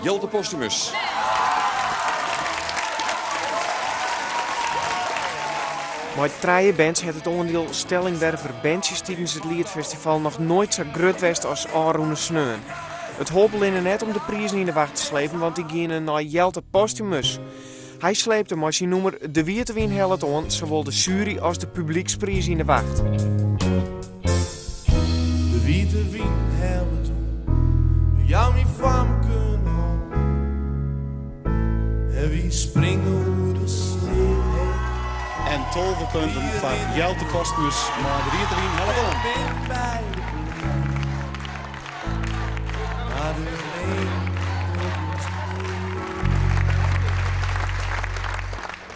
Jelte Posthumus. Mei trije bands hat it oandiel Stellingwerver bandsjes tidens it Lietfestival noch noait sa grut west as ôfrûne sneon. It holp allinne net om de prizen yn de wacht te slepen, want dy giene nei Jelte Posthumus. Hy sleepte mei syn nûmer De Wiete Wyn Hellet Oan sawol de sjuery as de publykspriis yn de wacht. De wiete wyn hellet oan, jou my famke in hân. En wy springe oer de sleat heen. En 12 punten foar Jelte Posthumus mei De Wiete Wyn Hellet Oan.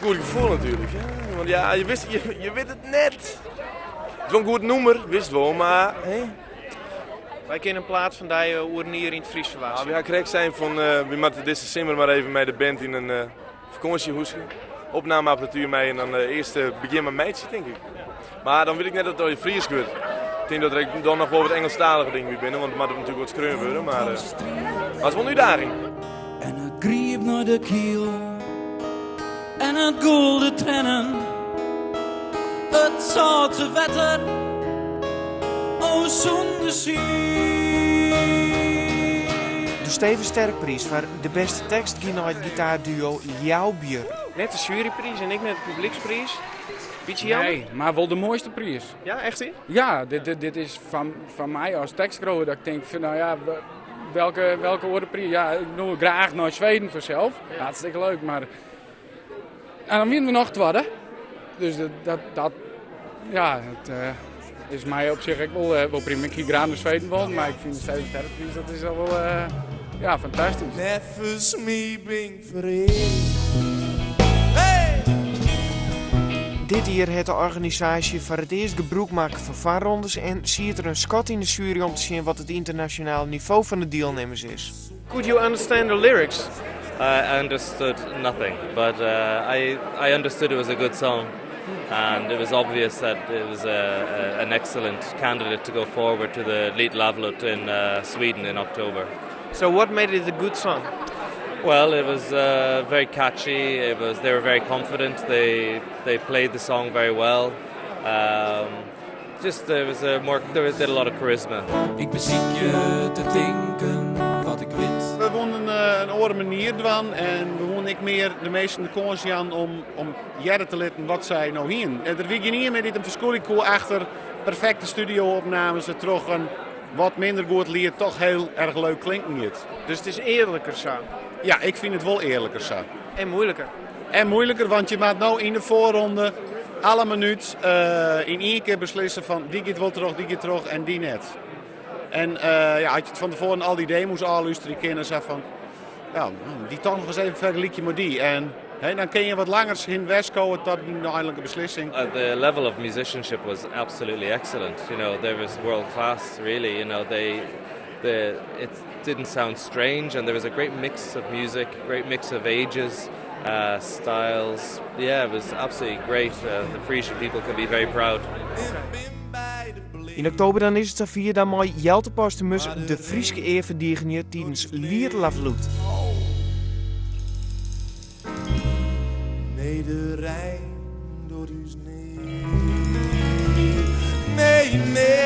Goed gefoel natuerlik. Ja. Want ja, je, wist, je, je wit it net. It is wol in goed nûmer, witst wol, mar... Hè? Wy kinne in plaat fan dy oer in jier yn it Frysk ferwachtsje. Ja, wy ha krekt sein fan wy moatte dizze simmer mar even mei de band yn in fakânsjehûske. Opnameapparatuer mei en dan earst begjin mei meitsje, tink ik. Mar dan wit ik net oft it al Frysk wurdt. Ik tink dat der ek dan noch wol wat Ingelsktalige dingen by binne, want der moat natuerlik wat skreaun wurde, mar, mar it is wol in útdaging. En it griep nei de kiel en it gûlde triennen. It sâlte wetter, o sûnder siel. De Steven Sterkpriis foar de bêste tekst gie nei it gitaarduo Ljouwbjur. Net de sjuerypriis en ek net de publykspriis. Bytsje jammer? Nee, mar wol de moaiste priis. Ja, echt hè? Ja, dit, dit, dit is fan, fan my as tekstskriuwer dat ik tink fan, nou ja, welke, welke oare priis? Ja, ik bedoel, graach nei Sweden fansels. Ja. Hartstikke leuk, mar... En dan wiene we noch twadde. Dus dat, dat, dat ja, het uh, is my op sich ek wol, uh, wol prima. Ik hie graach nei Sweden wollen, mar ik fyn de Steven Sterkpriis, dat is al wol uh, ja, fantastysk. Neffens my bin Hey! Dit jier hat de organisaasje foar it earst gebrûk makke fan foarrondes en siet der in skot yn de sjuery om te sjen wat it ynternasjonale nivo fan de dielnimmers is. Could you understand the lyrics? I understood nothing, but uh, I, I understood it was a good song. And it was obvious that it was a, a, an excellent candidate to go forward to the Liet Lavlut in uh, Sweden in October. So what made it a good song? Well, it was uh, very catchy. It was they were very confident. They they played the song very well. Um, just there was a more there was, a lot of charisma. Ik besykje te tinken wat ik wit. We woenen in oare manier dwaan en we woenen ek mear de minsken de kâns jaan om, om hearre te litten wat sy no hienen. Der wie gjinien mear dy't him ferskûlje koe achter perfekte studio-opnames troch in wat minder goed liet toch hiel erch leuk klinken giet. Dus it is earliker sa? Ja, ik fyn it wol earliker sa. En muoiliker? En muoiliker, want je moat no yn de foarronde alle minút uh, yn ien kear beslisse fan dy giet wol troch, dy giet troch en dy net. En uh, ja, as je it fan tefoaren al dy demo's ôflústerje kinne, sa fan, ja, dy toch noch ris even fergelykje mei dy. En hè, dan kin je wat langer hinweg skowe tot de einlike beslissing. Uh, the level of musicianship was absolutely excellent. You know, there was world class, really. You know, they, the, it didn't sound strange, and there was a great mix of music, great mix of ages, uh, styles. Yeah, it was absolutely great. Uh, the Frisian people can be very proud. Yn oktober dan is it safier dan mei Jelte Posthumus de Fryske ear ferdigenje tidens Liet Lavlut. Nee, de Rijn docht ús neat. Nee, nee.